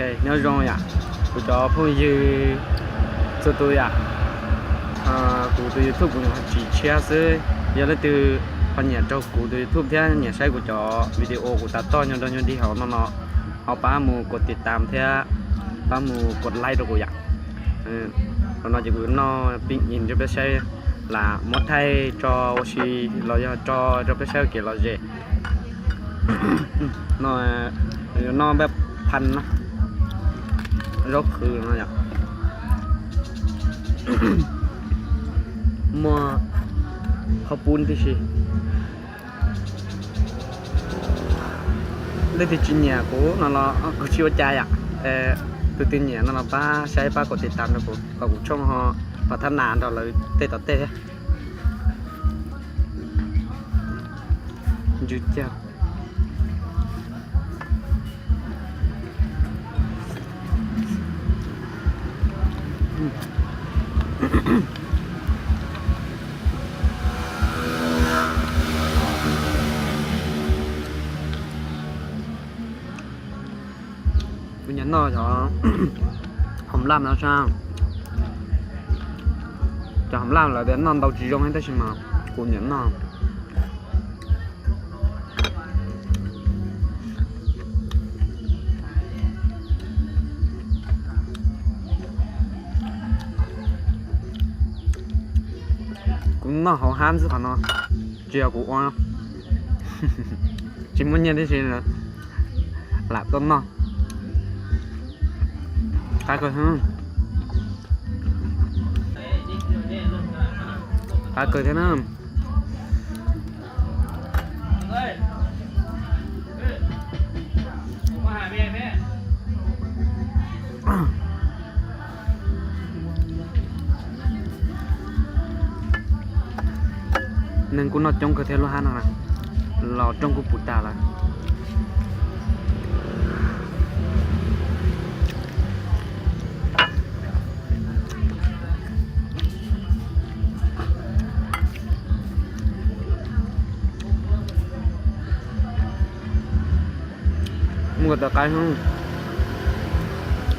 Nyob zoo yom, kuv cov phooj ywg txhua tus yom, kuv tus YouTube kuv nyuam qhuav tsis tshiab xwb. Yog leej twg ho nyiam raug kuv tus YouTube thiab nyiam saib kuv cov video kuv tas toj nyuag dog nyuag dig hauv no no, ho pab mus kos tiv tam thiab pab mus kos like rau kuv yom. Los no ces kuv yuav noj pib ib rau peb saib, lam muab thaij tso ua si los yog tso rau peb saib kev lom zem. No yuav noj npaj phas na, zaub qhwv no yom, muaj qhov pub tib si. Leej twg tsis nyiam kuv no los kuv tsis ua cas yom. Tus twg nyiam no los pab saib pab kos tiv tam rau kuv kom kuv tshooj ho pas thab nas nrog lawv tej tom tej thiab. Ntsws cag. Kuv nyiam noj cov hom laj no sab. Cov hom laj lawv tias noj ntau tsis zoo tab sis mas kuv nyiam noj. Kuv noj hauv hab xwb qhov no, tsis yog kuv ua, tsis muaj nyiaj tib si, lam tuaj noj. Qab kawg, qab kawg thiab na. Neeg kuj noj coob kawg thiab lub hab no na, los rooj kuj puv tas lawm. Muaj tawv qaib,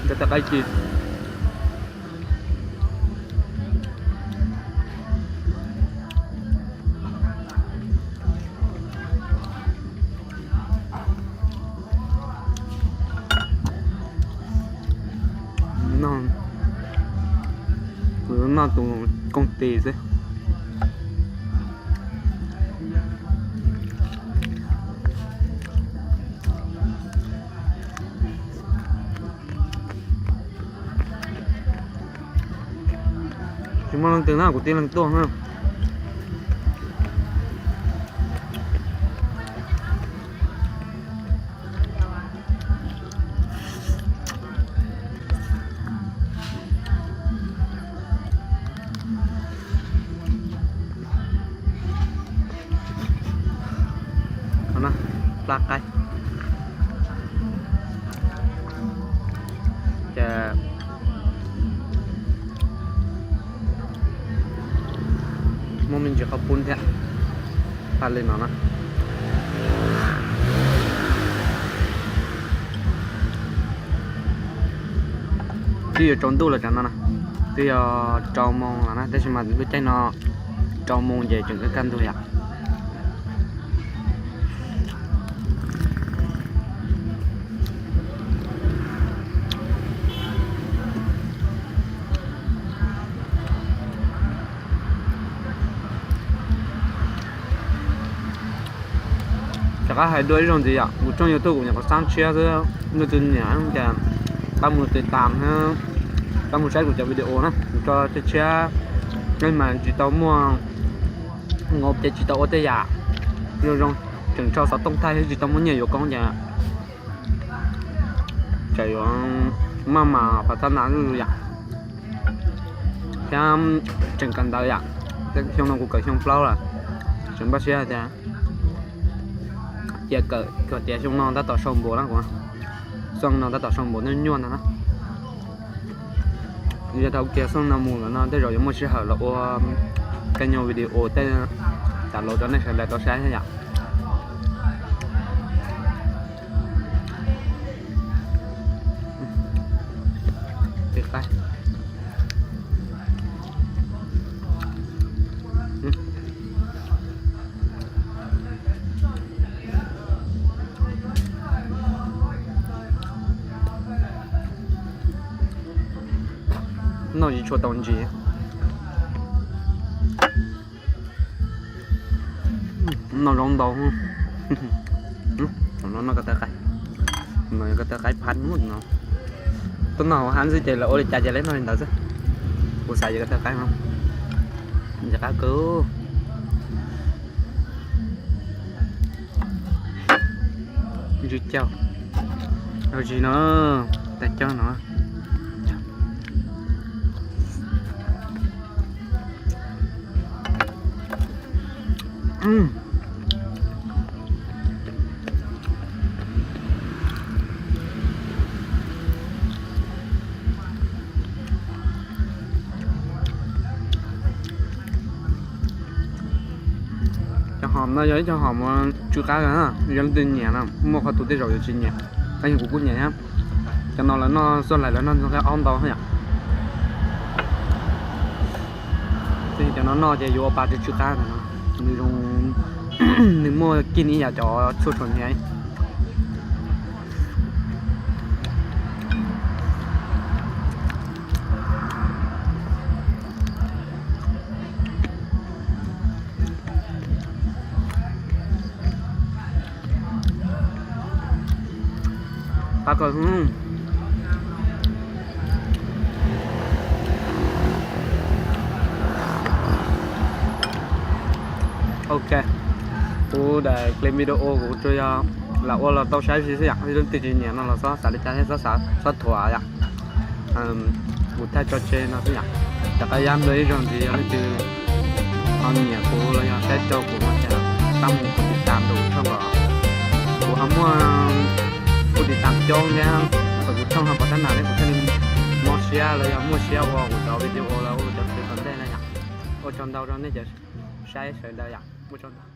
tawv qaib ci. Noj, kuv noj tus kooj tis xwb. Tsis muaj leej twg na, kuv tib leeg tuaj na. Plab qaib. Ces muaj me ntsis qhov pub thiab, pab li no na. Twb yuav tsaus ntuj lawm tam no na, twb yog rau moos lawm na, tab sis mas lub caij no rau moos ces tseem kaj kaj ntug yom. Rov qab hais dua ib zaug ntxiv yom, kuv tshooj YouTube kuv nyuam qhuav xab tshiab xwb, leej twg nyiam ces pab mus tiv tam thiab pab mus saib kuv cov video na, kuv tso tshiab tshiab, tab sis mas tsis tau muaj, ces tsis tau ua tej yam zoo zoo, tseem tso xov tooj thaij thiab tsis tau muaj nyiaj yuav koob ces tseem yuav maj mam pas thab nas zuj zus yom. Thiab tseem kawm ntawv yom, xyoo no kuv kawm xyoo plaub lawm, tseem npaj siab tias, cia kawm kom tiav xyoo no tab tom sau npaum na kuv, xyoo no tab tom sau npaum nyuaj nyuaj ntag na. Yog thaum kiag xyoo no mus lawm no tej zaum yuav muaj sij hawm los ua kab nyuag video tej tas los rau nej sawv daws tau saib thiab yom. Qaib. Noj tsis tshua tau ntsis. Noj zoo ntau. No noj ko taw qaib. No yog ko taw qaib phab no. Tuaj noj hauv hab xwb ces lawv ua li cas ces lawv noj li ntawd xwb. Kuv xav yog ko taw qaib no. Ntxim qab kawg. Ntsw caug. Au tsis no, tas caug no. Cov hom no yog ib cov hom uas tsw qab, yog leej twg nyiam no, muaj qhov tus tej zaum yuav tsis nyiam, tab sis kuv kuj nyiam thiab. Cov no lawv noj xuaj laim lawv noj ntxoov qab aub ntau yom. Cov no noj ces yuav ua pa tsw tsw qab ntawm no, nws zoo, nws muaj kij ib yam cov tshuaj tshua hniav. Qab kawg. Ok, kuv daim clip video kuv tsuas yog lam ua los tau saib xwb yom, leej twg tsis nyiam no los txhob xav li cas thiab, txhob xav, txhob thuam yom. Kuv thaij tso tseg no xwb yom. Rov qab yog ib zaug ntxiv yog leej twg ho nyiam kuv los yog saib rau kuv no ces pab mus tiv tam rau kuv tshooj os. Kuv ho muaj tiv tam coob thiab, kuv tshooj ho pom tab nas thiab kuv thiaj li mob siab los yog muaj siab ua kuv cov video los ua cov tswv tom ntej na yom. Ua tsaug ntau rau nej cov saib sawv daws yom, ua tsaug ntau.